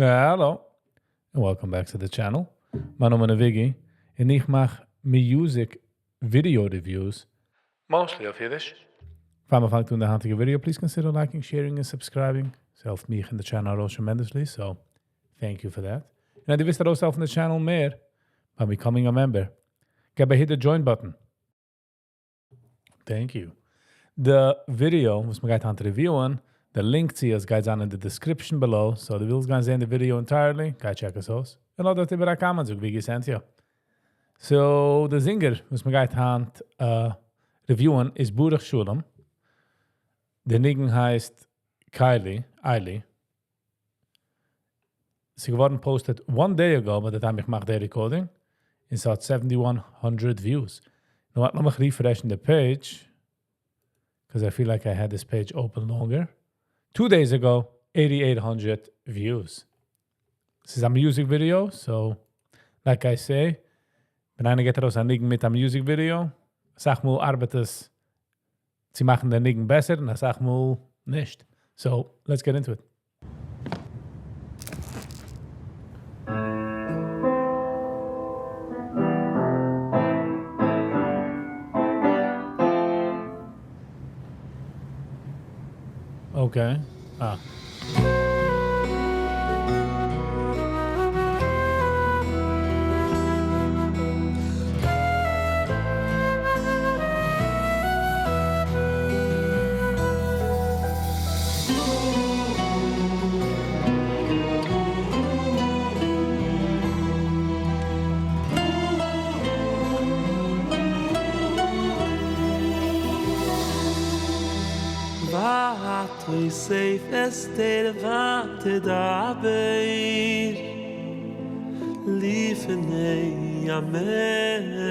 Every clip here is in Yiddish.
Hello, and welcome back to the channel. מיין נאמען איז Viggy, און איך מאך music video reviews, mostly אויף אידיש. פאר מיר פאנגט אן די היינטיגע video, please consider liking, sharing and subscribing. עס העלפט מיך און די channel ארויס tremendously, so thank you for that. און אז דו ווילסט ארויסהעלפן די channel מער, by becoming a member, געב א hit the join button. Thank you. די video וואס מ'גייט היינט review ען, די link צו עס גייט זיין אין די description below, so דו ווילסט גיין זען די video entirely, גיי check עס אויס. און לאז דארט איבער א comment, זאג Viggy sent you. So, די singer וואס מ'גייט היינט review ען איז ברוך שלום. די ניגון הייסט קלי, אלי. ס'איז געווארן posted one day ago, by the time איך מאך די recording. און ס'האט 7100 views. נו, ווארט, לאמיך refresh ן די page. Because I feel like I had this page open longer. 2 days ago, 8800 views. This is a music video, so like I say, ווען איינער געט ארויס א ניגון מיט א music video, אסאך מאל ארבעט עס צו מאכן דעם ניגון בעסער, און אסאך מאל נישט. So, let's get into it. Okay. Ah. ותוסף אסתר ותדבר לפני המלך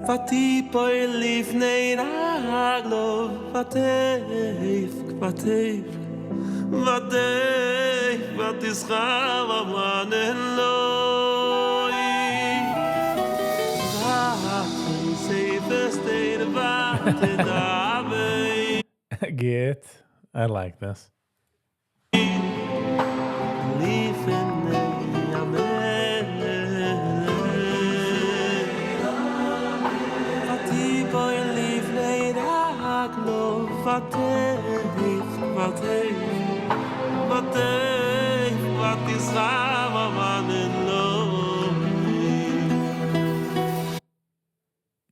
ותפול לפני רגליו ותבך ותבך ותבך ותשחב אלוי ותוסף אסתר ותדבר Get. I like this. לפני המלך ותפול לפני רגליו ותבך ותבך ותבך ותשחב אלוי.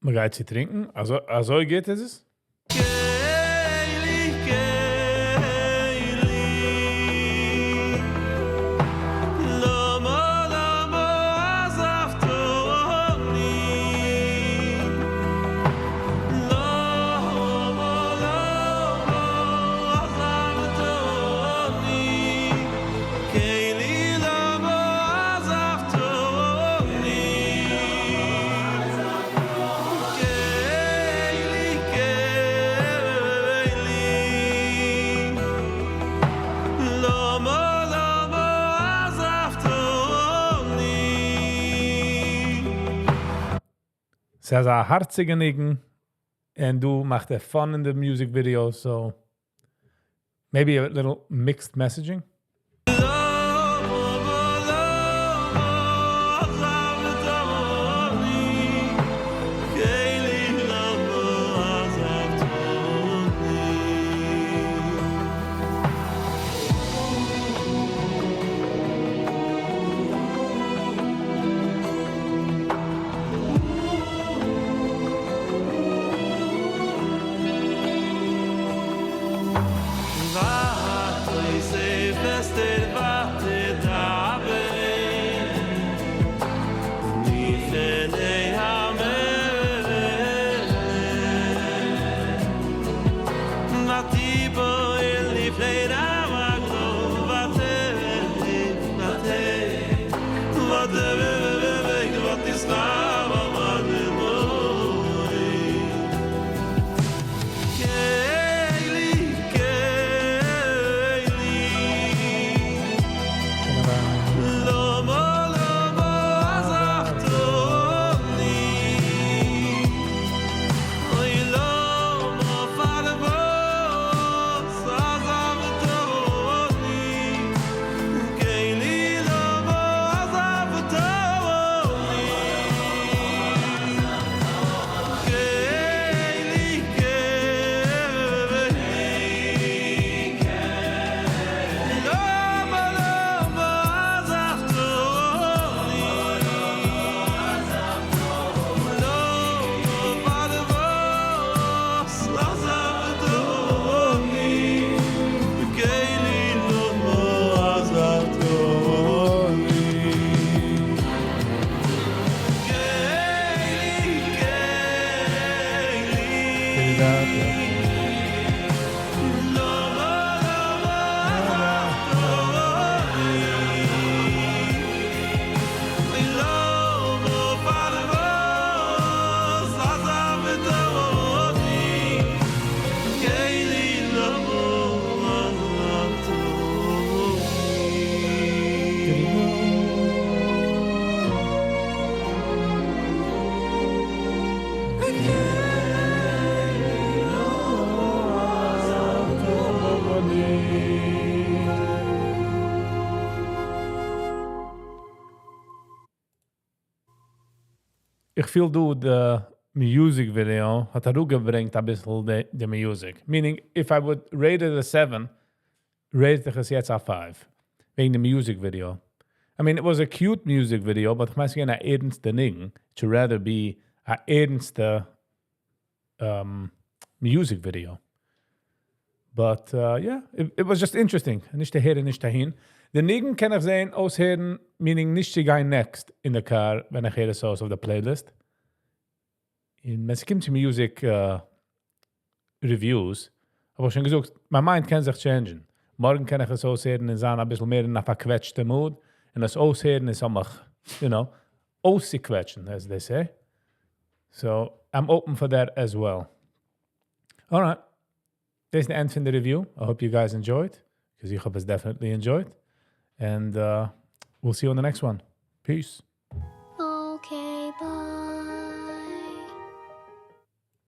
מ'גייט צו טרינקען? אזוי, אזוי גייט עס? קלי קלי למה למה עזבתני למה למה עזבתני קלי למה עזבתני קלי קלי למה למה עזבתני. ס'איז א הארציגע ניגון און דא מאכט ער fun in the music video, so maybe a little mixed messaging. למה למה עזבתני קלי למה עזבתני. ותוסף אסתר ותדבר לפני המלך ותפול לפני רגליו ותבך ותבך ותבך ותשחב אלוי. קלי קלי למה למה עזבתני אוי למה פארוואס עזבתני. איך feel דא, the music video האט אראפגעברענגט א ביסל the music. Meaning, if I would rate it a 7, rate איך עס יעצט א 5. וועגן the music video. I mean, it was a cute music video, but איך מיין, ס'איז געווען א ערנסטע ניגון. It should rather be א ערנסטע music video. But yeah, it was just interesting. נישט אהער, נישט אהין. די ניגון קען איך זען, אויסהערן, meaning נישט צו גיין next in the car, ווען איך הער עס אויס אויף די playlist. און ווען עס קומט צו music reviews, האב איך שוין געזאגט, מיין mind קען זיך change ן. מארגן קען איך עס אויסהערן און זיין א ביסל מער אין א פארקוועטשטע mood. און דאס אויסהערן איז אויך, אויסצוקוועטשן, as they say. So, I'm open for that as well. Alright. דאס איז the end פון the review. I hope you guys enjoyed, because איך האב עס definitely enjoyed. And we'll see you on the next one. Peace.